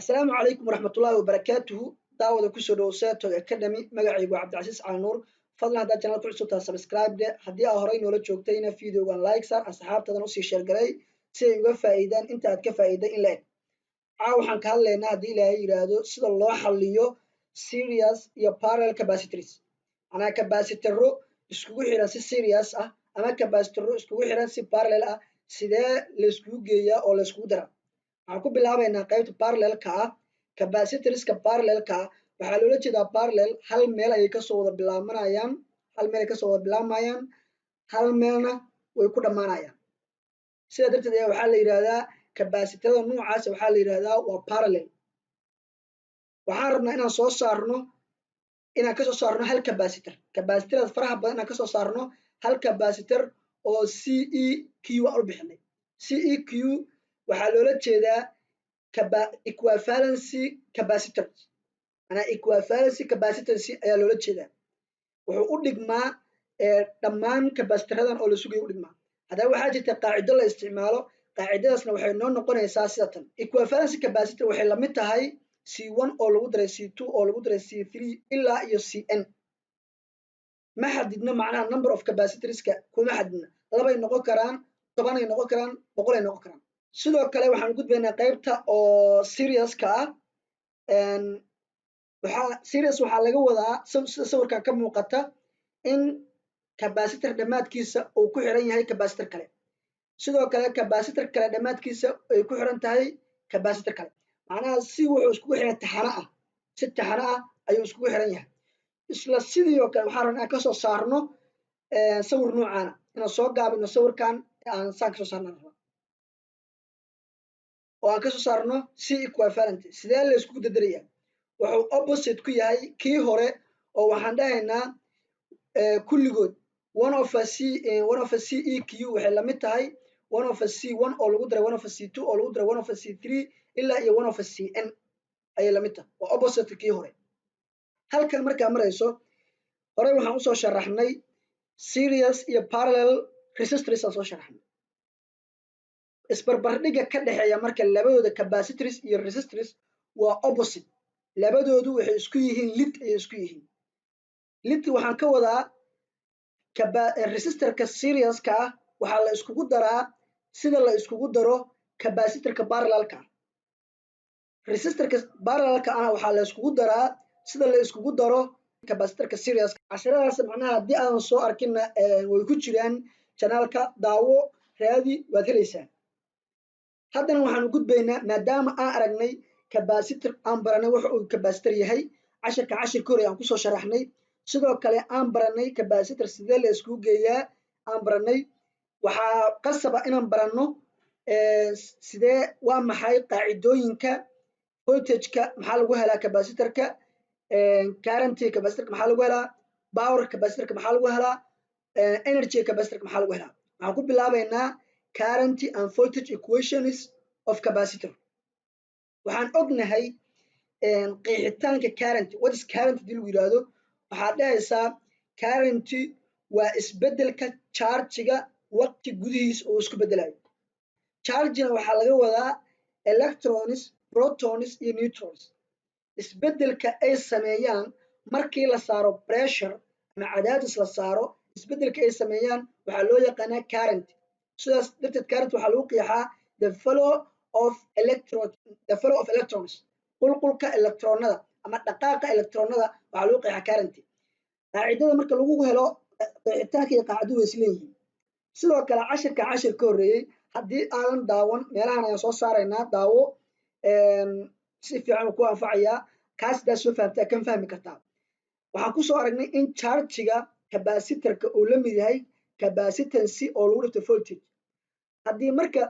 Asalaamu calaykum waraxmatullaahi wabarakaatuhu. Daawada, kusoo dhowow Setog Academy. Magacaygu waa Cabdicasiis Cali. Fadlan, haddaad channel ku cusub tahay, subscribe de. Haddii aa horey noola joogtayna, videogan like saar, asxaabtadan usii share garay si ay uga faa'iidaan inta aad ka faa'iiday in la eg. Caawa waxaan ka hadlaynaa, haddii Ilaahay yidhaahdo, sida loo xaliyo series iyo parallel capacitors, macnaha capacitaro iskugu xiran si series ah ama capacitaro iskugu xiran si parallel ah. Sidee layskugu geeyaa oo layskugu daraa? Waxaan ku bilaabaynaa qaybta parallelka ah. Capacitorska parallelka ah waxaa loola jeedaa parallel, hal meel ayay kasoo wada bilaabanayaan, hal meel ay kasoo wada bilaabmayaan, hal meelna way ku dhammaanayaan. Sidaa darteed ayaa waxaa la yidhahdaa capacitorada noocaas waxaa la yidhahdaa waa parallel. Waxaan rabnaa inaan soo saarno, inaan kasoo saarno hal capacitor, capacitorada faraha badan inaan kasoo saarno hal capacitor oo CEQ aan u bixinay. CEQ waxaa loola jeedaa equivalency capacitors, manaa equivalency capacitance ayaa loola jeedaa. Wuxuu u dhigmaa dhammaan capacitoradan oo la sugayo u dhigmaa. Haddaba waxaa jirta qaacido la isticmaalo. Qaacidadaasna waxay noo noqonaysaa sida tan: equivalency capacitor waxay lamid tahay C1 oo lagu daray C2 oo lagu daray C3 ilaa iyo C n. Ma xadidno, macnaha number of capacitorska kuma xadidna. Labay noqon karaan, 10ay noqon karaan, 100ay noqon karaan. Sidoo kale waxaan gudbaynaa qaybta oo serieska ah. Waxaa series waxaa laga wadaa, sida sawirkan ka muuqata, in capacitor dhammaadkiisa uu ku xiran yahay capacitor kale, sidoo kale capacitor kale dhammaadkiisa ay ku xiran tahay capacitor kale. Macnaha si wuxuu iskugu xiran taxano ah, si taxano ah ayuu iskugu xiran yahay. Isla sidii oo kale waxaan rabnaa inaan kasoo saarno sawir noocaana, inaan soo gaabino sawirkan, aan saan kasoo saarna rabaa oo aan kasoo saarno C equivalent. Sidee la iskugu dadaraya? Wuxuu opposite ku yahay kii hore, oo waxaan dhahaynaa kulligood one over CEQ waxay lamid tahay one over C1 oo lagu daray one over C2 oo lagu daray one over C3 ilaa iyo one over C n ayay lamid tahay. Waa opposite kii hore. Halkan markaa marayso, horey waxaan usoo sharaxnay series iyo parallel resistors aan soo sharaxnay. Isbarbardhigga ka dhexeeya marka labadooda capacitors iyo resistors waa opposite. Labadoodu waxay isku yihiin lid ayay isku yihiin. Lid waxaan ka wadaa resistorka serieska ah waxaa la iskugu daraa sida la iskugu daro capacitorka parallelka ah. Resistorka parallelka ah waxaa la iskugu daraa sida la iskugu daro capacitorka serieska. Casharadaas macnaha haddii aadan soo arkinna, way ku jiraan channelka, daawo, raadi, waad helaysaa. Haddana waxaan gudbaynaa, maadaama aan aragnay capacitor, aan baranay waxa uu capacitor yahay, cashirka cashirka hore aan kusoo sharaxnay, sidoo kale aan baranay capacitor sidee la iskugu geeyaa aan baranay, waxaa qasaba inaan baranno sidee, waa maxay qaacidooyinka voltageka, maxaa lagu helaa capacitorka, current capacitorka maxaa lagu helaa, power capacitorka maxaa lagu helaa, energy capacitorka maxaa lagu helaa. Waxaan ku bilaabaynaa current and voltage equations of capacitor. Waxaan ognahay qeexitaanka current. What is current hadii lagu yidhaahdo, waxaad dhahaysaa current waa isbeddelka chargiga waqti gudihiis oo isku beddelayo. Chargina waxaa laga wadaa electrons, protons iyo neutrons, isbeddelka ay sameeyaan markii la saaro pressure ama cadaadis la saaro. Isbeddelka ay sameeyaan waxaa loo yaqaanaa current. Sidaas darteed current waxaa lagu qeexaa the flow of electrons, qulqulka electronada ama dhaqaaqa electronada waxaa lagu qeexaa current. Qaacidada marka lagu helo, qeexitaanka iyo qaacidadu way isleeyihiin. Sidoo kale cashirka cashir ka horreeyey haddii aadan daawan, meelahan ayaan soo saaraynaa, daawo, si fiican uu ku anfacayaa kaas. Hadaa soo fahamtaa, kan fahmi kartaa. Waxaan kusoo aragnay in chargiga capacitorka uu la mid yahay capacitance oo lagu dhifto voltage. Haddii marka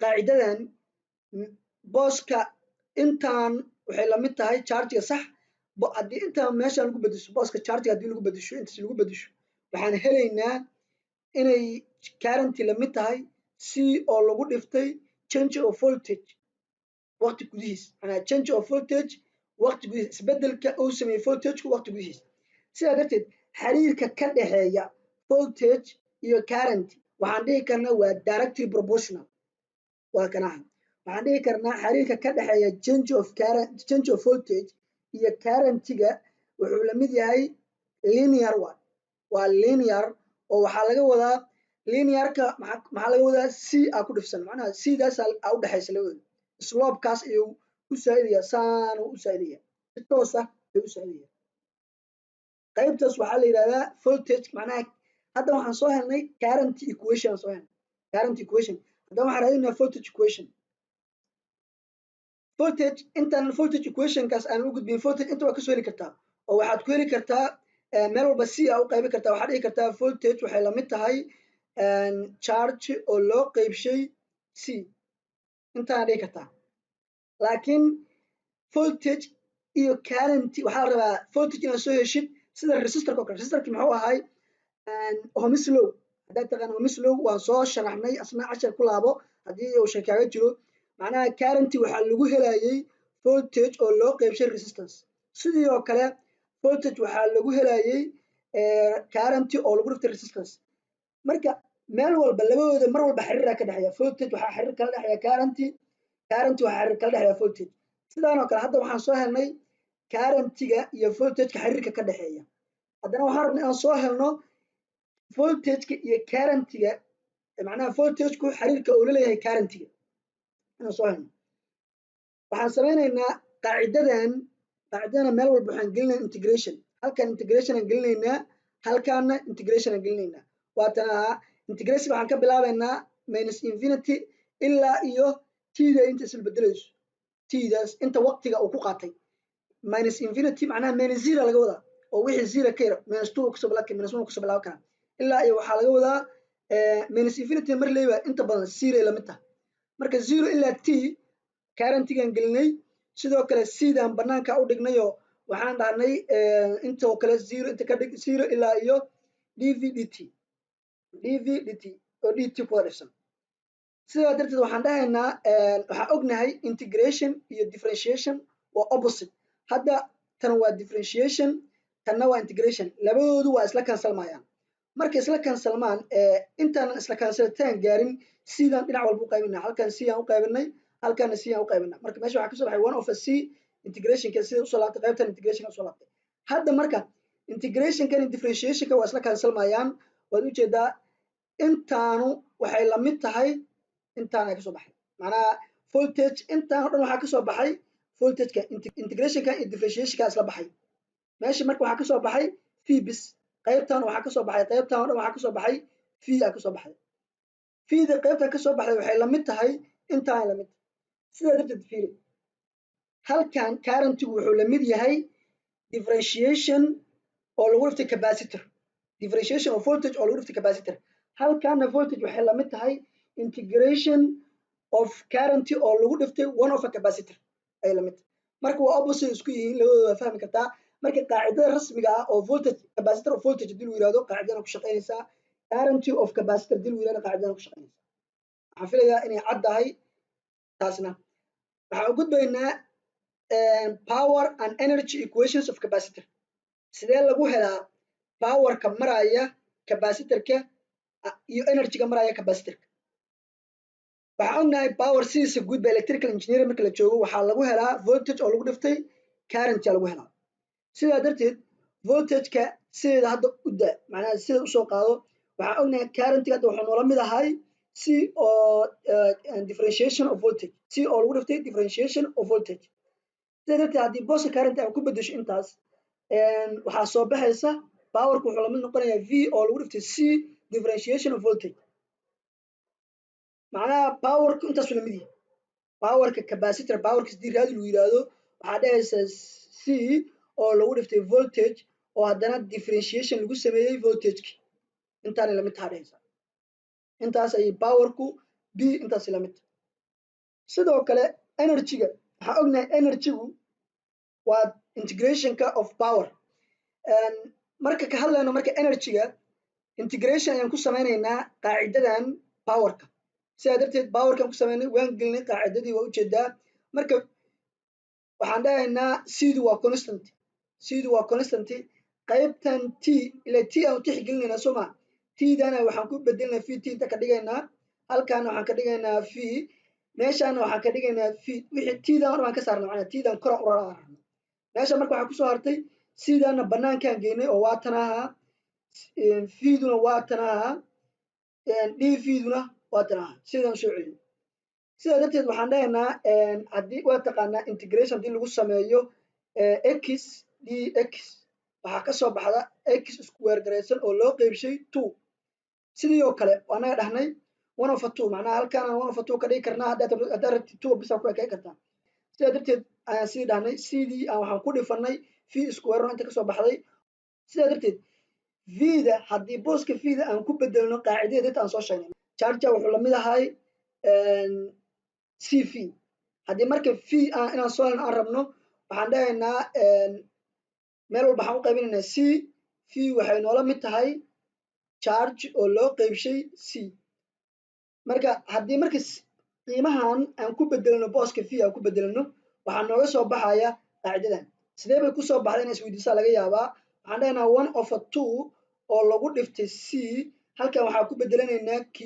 qaacidadan booska intaan waxay lamid tahay chargiga, sax? Haddii intaan meeshaan lagu bedesho, booska chargiga haddii lagu bedesho, intaas lagu bedesho, waxaan helaynaa inay current lamid tahay C oo lagu dhiftay change of voltage waqti gudihiis, manaa change of voltage waqti gudihiis, isbedelka uu sameeyey voltageku waqti gudihiis. Sidaa darteed xiriirka ka dhexeeya voltage iyo current waxaan dhihi karnaa waa directly proportional. Waa kanaha waxaan dhihi karnaa voltage Waxaan dhihi karnaa xiriirka ka dhexeeya change of current, change of voltage iyo currentiga wuxuu la mid yahay linear. Waa linear oo waxaa laga wadaa linearka, maxaa laga wadaa? C aa ku dhifsan, macnaha c daas aa udhexaysa labadooda. Slopekaas ayuu u saa'idaya, saanuu u saa'idaya, si toos ah ayuu u saa'idaya. Qaybtaas waxaa la yidhahdaa voltage. Macnaha hadda waxaan soo helnay current equation, soo helnay current equation. Haddana waxaan raadinaynaa voltage equation. Voltage, intaan voltage equationkaas aan u gudbin, voltage inta waa kasoo heli kartaa oo waxaad ku heli kartaa meel walba c aa u qaybin kartaa. Waxaad dhihi kartaa voltage waxay lamid tahay charge oo loo qeybshay c, intaana dhihi kartaa. Laakiin voltage iyo current, waxaa la rabaa voltage inaad soo heshid sida resistorka o kale. Resistorki muxuu ahay? Ohm's law haddaad taqaan, Ohm's law waan soo sharaxnay, asna cashar ku laabo haddii uu shar kaaga jiro. Macnaha current waxaa lagu helayay voltage oo loo qeybshay resistance. Sidii oo kale voltage waxaa lagu helayay current oo lagu dhiftay resistance. Marka meel walba labadooda mar walba xiriiraa ka dhexeeya. Voltage waxaa xiriir kala dhexeeya current, current waxaa xiriir kala dhexeeya voltage. Sidaan oo kale hadda waxaan soo helnay currentiga iyo voltageka xiriirka ka dhexeeya. Haddana waxaan rabnay inaan soo helno voltageka iyo currentiga, macnaha voltageku xiriirka uu la leeyahay currentiga inaan soo helno. Waxaan samaynaynaa qaacidadan. Qaacidadana meel walba waxaan gelinaynaa integration. Halkan integration aan gelinaynaa, halkaana integration aan gelinaynaa. Waatan ahaa integration. Waxaan ka bilaabaynaa minus infinity ilaa iyo tda inta isla bedelayso, tdaas inta waqtiga uu ku qaatay. Minus infinity macnaha minus zero laga wadaa, oo wixii zero ka yar, minus two kasoo bilaabi, minus one kasoo bilaabi karaa, ilaa iyo waxaa laga wadaa minus infinity. Mar leyba inta badan zero ay lamid tahay. Marka zero ilaa t currentigan gelinay. Sidoo kale cdan banaanka u dhignayoo waxaan dhahnay intoo kale zero inta ka dhig, zero ilaa iyo dv dt, dv dt oo dt ku wada dhifsan. Sidaa darteed waxaan dhahaynaa, waxaan ognahay integration iyo differentiation waa opposite. Hadda tan waa differentiation, tanna waa integration. Labadoodu waa isla cancelmayaan. Markay isla cancelmaan, intaanan isla cancelitaan gaarin, cdan dhinac walba u qaybinaa. Halkan c aan u qaybinay, halkaana c aan u qaybinaa. Marka meesha waxaa kasoo baxay one over c. Integrationka sida usoo laabtay, qaybtan integrationka usoo laabtay. Hadda marka integrationkan iyo differentiationka waa isla cancelmayaan. Waad ujeedaa, intaanu waxay lamid tahay intaana kasoo baxay. Macnaha voltage intaan o dhan waxaa kasoo baxay voltageka. Integrationka iyo differentiationka isla baxay meesha. Marka waxaa kasoo baxay v bis. Qaybtan waxaa kasoo baxay, qaybtan o dhan waxaa kasoo baxay v aa kasoo baxday. V-da qaybtan kasoo baxday waxay lamid tahay intaan lamid tahay. Sidaa darteed fiiri, halkan currentigu wuxuu lamid yahay differentiation oo lagu dhiftay capacitor, differentiation of voltage oo lagu dhiftay capacitor. Halkaana voltage waxay lamid tahay integration of current oo lagu dhiftay one of a capacitor ay lamid tahay. Marka waa opposite isku yihiin labadooda, waa fahmi kartaa. Marka qaacidada rasmiga ah oo voltage, capacitor of voltage hadii lagu yihahdo, qaacidadana ku shaqaynaysaa. Current of capacitor hadii lagu yihahdo, qaacidadana ku shaqaynaysaa. Waxaan filayaa inay cad tahay taasna. Waxaan u gudbaynaa power and energy equations of capacitor. Sidee lagu helaa powerka maraya capacitorka iyo energyga maraya capacitorka? Waxaan ognahay power sidiisa guud ba electrical engineering marka la joogo waxaa lagu helaa voltage oo lagu dhiftay current aa lagu helaa. Sidaa darteed voltageka sideeda hadda u daa, macnaha sida usoo qaado. Waxaan ognahay currentiga hadda wuxuu noola mid ahay c oo differentiation of voltage, c oo lagu dhiftay differentiation of voltage. Sidaa darteed haddii booska current aan ku bedesho intaas, waxaa soo baxaysa powerka wuxuu lamid noqonayaa v oo lagu dhiftay c differentiation of voltage. Macnaha powerku intaasuu lamid yahay. Powerka capacitor, powerka sidii raadi lagu yidhaahdo, waxaa dhehaysaa c oo lagu dhiftay voltage oo haddana differentiation lagu sameeyey voltageki. Intaanay lamid taha dhehaysaa. Intaas ayay powerku b intaasay lamid tahay. Sidoo kale energyga, waxaan ognahay energygu waa integrationka of power. Marka ka hadlayno marka energyga, integration ayaan ku samaynaynaa qaacidadan powerka. Sidaa darteed powerkan ku samaynay, waan gelinay qaacidadii, waa ujeedaa. Marka waxaan dhahaynaa cdu waa constant, cdu waa constant. Qaybtan t ila t aan tixgelinaynaa, soo ma? T dana waxaan ku bedelinaa v t inta ka dhigaynaa, halkaana waxaan ka dhigaynaa v. Meeshaana waxaan ka dhigaynaa v. Wixii tdan hor baan ka saarnay, macnaa tdan kora urarana. Meesha marka waxaa kusoo hartay cdaana banaankaan geynay oo waa tan ahaa, vduna waa tan ahaa, d vduna waa tan ahaa. Sidaan usoo celin. Sidaa darteed waxaan dhahaynaa, haddii waa taqaanaa integration haddii lagu sameeyo x d x, waxaa kasoo baxda x square garaysan oo loo qeybshay two. Sidii oo kale anaga dhahnay one over two, macnaha halkaan one over two ka dhigi karnaa. Haddaad rabtid two bisa ku ekey kartaa. Sidaa darteed ayaan sii dhahnay cdii aan waxaan ku dhifanay v square inta kasoo baxday. Sidaa darteed v-da haddii booska v-da aan ku bedelno qaacidada dadta aan soo sheegnay, charge wuxuu lamid ahay c v. Haddii marka v inaan soo helno aan rabno, waxaan dhahaynaa meel walba waxaan u qaybinaynaa c. V waxay noola mid tahay charge oo loo qeybshay c. Marka haddii marka qiimahan aan ku bedelno, booska v aan ku bedelno, waxaa nooga soo baxaya qaacidadan. Sidee bay kusoo baxday ina isweydiisaa laga yaabaa. Waxaan dhahaynaa one over two oo lagu dhiftay c, halkan waxaa ku bedelanaynaa q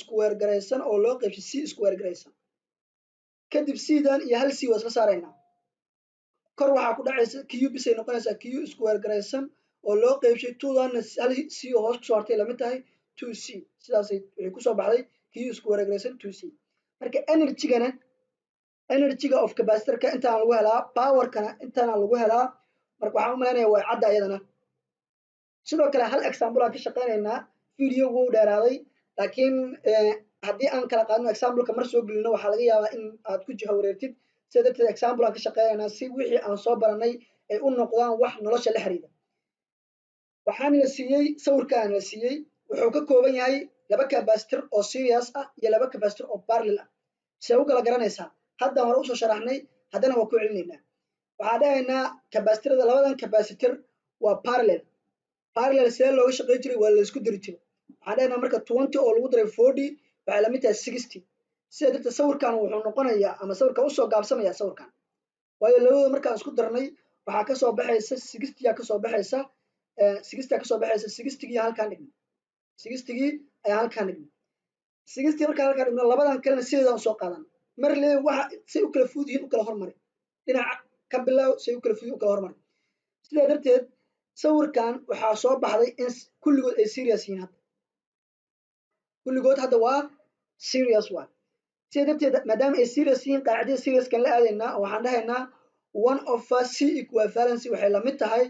square garaysan oo loo qeybshay c square garaysan. Kadib cdan iyo hal c waa isla saaraynaa. Kor waxaa ku dhacaysa q bisay noqonaysaa, q square garaysan oo loo qeybshay twodanna hal c oo hoos kusoo hartay lamid tahay two c. Sidaasay waxay kusoo baxday q square garaysan two c. Marka energygana, energyga of capacitorka intaana lagu helaa, powerkana intaana lagu helaa. Marka waxaan u malaynaya waa cadda iyadana. Sidoo kale hal example aan ka shaqeynaynaa. Video wuu dheeraaday, laakiin haddii aan kala qaadno, exampleka mar soo gelino, waxaa laga yaabaa in aad ku jiha wareertid. Sida darteed example aan ka shaqeynaynaa si wixii aan soo baranay ay u noqdaan wax nolosha la xiriira. Waxaana la siiyey sawirkaana la siiyey, wuxuu ka kooban yahay laba capacitor oo series ah iyo laba capacitor oo parallel ah. See u kala garanaysaa? Haddaan hore usoo sharaxnay, haddana waa ku celinaynaa. Waxaa dhahaynaa capacitorada, labadan capacitor waa parallel. Parallel see looga shaqeyn jiray? Waa laisku diri jiray. Waxaan dhahaynaa marka 20 oo lagu daray 40 waxay lamid tahay 60. Sida darteed sawirkan wuxuu noqonayaa ama sawirkan usoo gaabsamaya sawirkan, waayo labadooda markaan isku darnay waxaa kasoo baxaysa 60 kasoo baxaysa, 60 kasoo baxaysa. Sixtygii halkaan dhignay, sixtygii ayaan halkaan dhignay. 60 markaan halkaan dhigno, labadan kalena sideedaan usoo qaadan. Mar lee waxa say u kala fudud yihiin u kala hormari, dhinaca ka bilow, say u kala fudud u kala hormari. Sidaa darteed sawirkan waxaa soo baxday in kulligood ay series yihiin. Hadda kulligood hadda waa series waa. Sidaa darteed maadaama ay series yihiin, qaacidada serieskan la aadaynaa oo waxaan dhahaynaa one over c equivalency waxay lamid tahay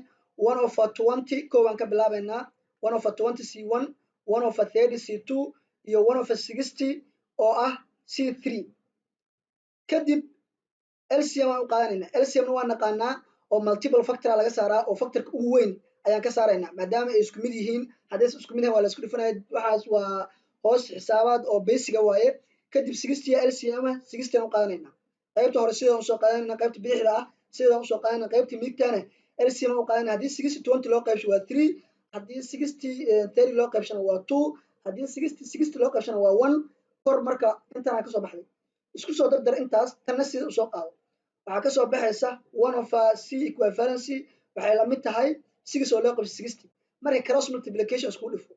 one over 20. Koobaan ka bilaabaynaa one over 20 c one, one over 30 c two iyo one over 60 oo ah c three. Kadib LCM aan u qaadanayna. LCM na waa naqaanaa oo multiple factora laga saaraa oo factorka ugu weyn ayaan ka saaraynaa maadaama ay isku mid yihiin. Haddaysa isku mid yihiin waa la isku dhifanaya. Waxaas waa hoos xisaabaad oo basicga waaye. Kadib 60 LCM ah, 60 aan u qaadanayna. Qaybta hore sidaan usoo qaadanayna, qaybta bidixda ah sidaan usoo qaadanayna, qaybta midigtana LCM aan u qaadanayna. Haddii 60 20 loo qaybsho waa three, haddii 60 30 loo qaybshana waa two, haddii 60 60 loo qaybshana waa one. Kor marka intaana kasoo baxday isku soo dardar intaas, tanna sida usoo qaado, waxaa kasoo baxaysa one over c equivalency waxay lamid tahay six oo loo qaybsho 60. Marka cross multiplication isku dhifo,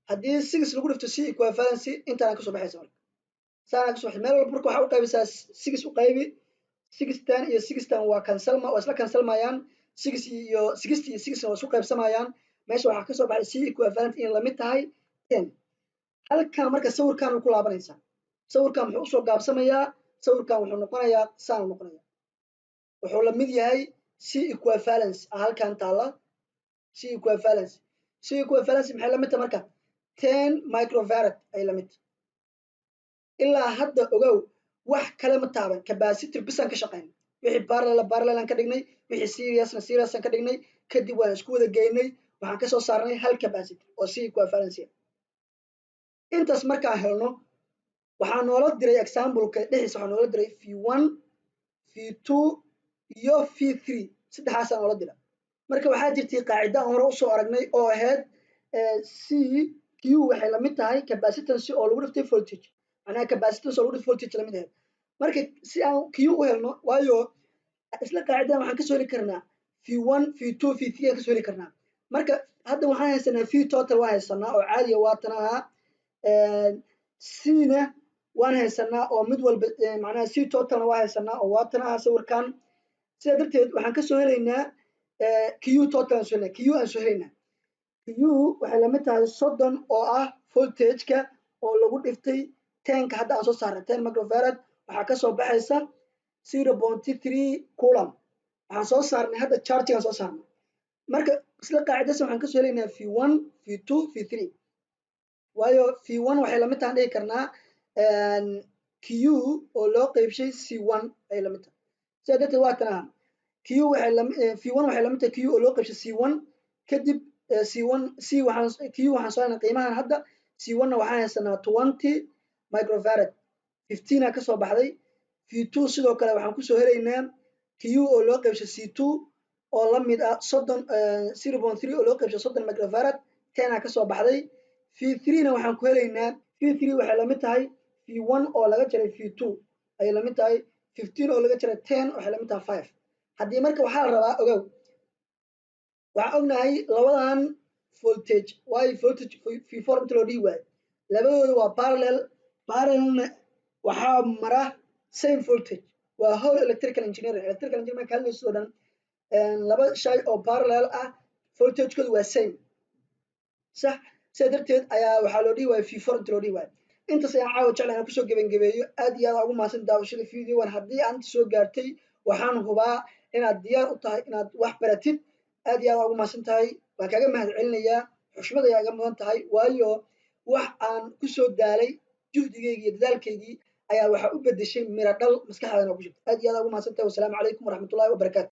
haddii six lagu dhifto c equivalency, intaana kasoo baxaysa. Marka saana kasoo baxay meel walba marka waxaa u qaybisaa six u qaybi. Sixtan iyo sixtan waa cancelma, waa isla cancelmayaan. Six iyo 60 iyo sixna waa isku qaybsamayaan. Meesha waxaa kasoo baxay c equivalent in lamid tahay 10. Halkan marka sawirkan ku laabanaysaa. Sawirkan muxuu usoo gaabsamayaa? Sawirkan wuxuu noqonayaa saanu noqonaya, wuxuu lamid yahay c equivalence halkan taalla. C equivalence, c equivalence maxay lamid tahay marka? 10 microfarad ay lamid tahay. Ilaa hadda ogow, wax kale ma taaban, capacitor bisaan ka shaqayn. Wixii parallel parallelan ka dhignay, wixii seriesna seriesan ka dhignay. Kadib waan isku wada geynay, waxaan kasoo saarnay hal capacitor oo c equivalence. Intaas markaan helno, waxaa noola diray exampleka dhexdiisa, waxaa noola diray v one, v two iyo v three, saddexaasaa noola dira. Marka waxaa jirtay qaacida aan hore usoo aragnay oo ahayd c q waxay lamid tahay capacitance oo lagu dhiftay voltage, macnaha capacitance oo lagu dhiftay voltage lamid ahayd. Marka si aan q u helno, waayo isla qaacidadan waxaan kasoo heli karnaa v one, v two, v three aan kasoo heli karnaa. Marka hadda waxaan haysanaa v total waa haysanaa oo caadiga waa tan ahaa, c-na Waan haysanaa oo mid walba, macnaha C totalna waa haysanaa oo waatan ah sawirkan. Sidaa darteed waxaan kasoo helaynaa Q total aan soo helaynaa, Q aan soo helaynaa. Q waxay lamid tahay 30 oo ah voltageka oo lagu dhiftay 10-ka hadda aan soo saarnay, 10 microfarad. Waxaa kasoo baxaysa 0.3 coulomb. Waxaan soo saarnay hadda chargigaan soo saarnay. Marka isla qaacidasa waxaan kasoo helaynaa V one, V two, V three, waayo V one waxay lamid tahan dhihi karnaa Q oo loo qeybshay C one ayay lamid tahay. Sidaa darteed waa tan aha Q waxay lami V one waxay lamid tahay Q oo loo qeybshay C one. Kadib C one, C waxaan, Q waxaan soo helnay qiimahan hadda. C one na waxaan haysanaa 20 microfarad, 15 aa kasoo baxday. V two sidoo kale waxaan kusoo helaynaa Q oo loo qeybshay C two oo la mid ah 30, 0.3 oo loo qeybshay 30 microfarad, 10 aa kasoo baxday. V three na waxaan ku helaynaa, V three waxay lamid tahay V one oo laga jaray V two ayay lamid tahay. 15 oo laga jaray 10 waxay lamid tahay 5. Haddii marka waxaa la rabaa, ogow, waxaan ognahay labadan voltage, waayo voltage V four inta loo dhihi waayo, labadooda waa parallel. Parallelna waxaa mara same voltage. Waa whole electrical engineering. Electrical engineering marka hadlayso oo dhan, laba shay oo parallel ah voltagekoodu waa same, sax? Sidaa darteed ayaa waxaa loo dhihi waaya V four inta loo dhihi waayo. Intaas ayaan caawa jecla inaan kusoo gebangebeeyo. Aad iyo aad ugu mahadsan daawashada videogan. Haddii aad inta soo gaartay, waxaan hubaa inaad diyaar u tahay inaad wax baratid. Aad iyo aad ugu mahadsan tahay, waan kaaga mahad celinayaa. Xushmad ayaa iga mudan tahay, waayo wax aan kusoo daalay juhdigaygii iyo dadaalkaygii ayaa waxaa u bedeshay miro dhal maskaxdaadana ku jirta. Aad iyo aad ugu mahadsan tahay. Wasalaamu calaykum waraxmatullahi wabarakaatu.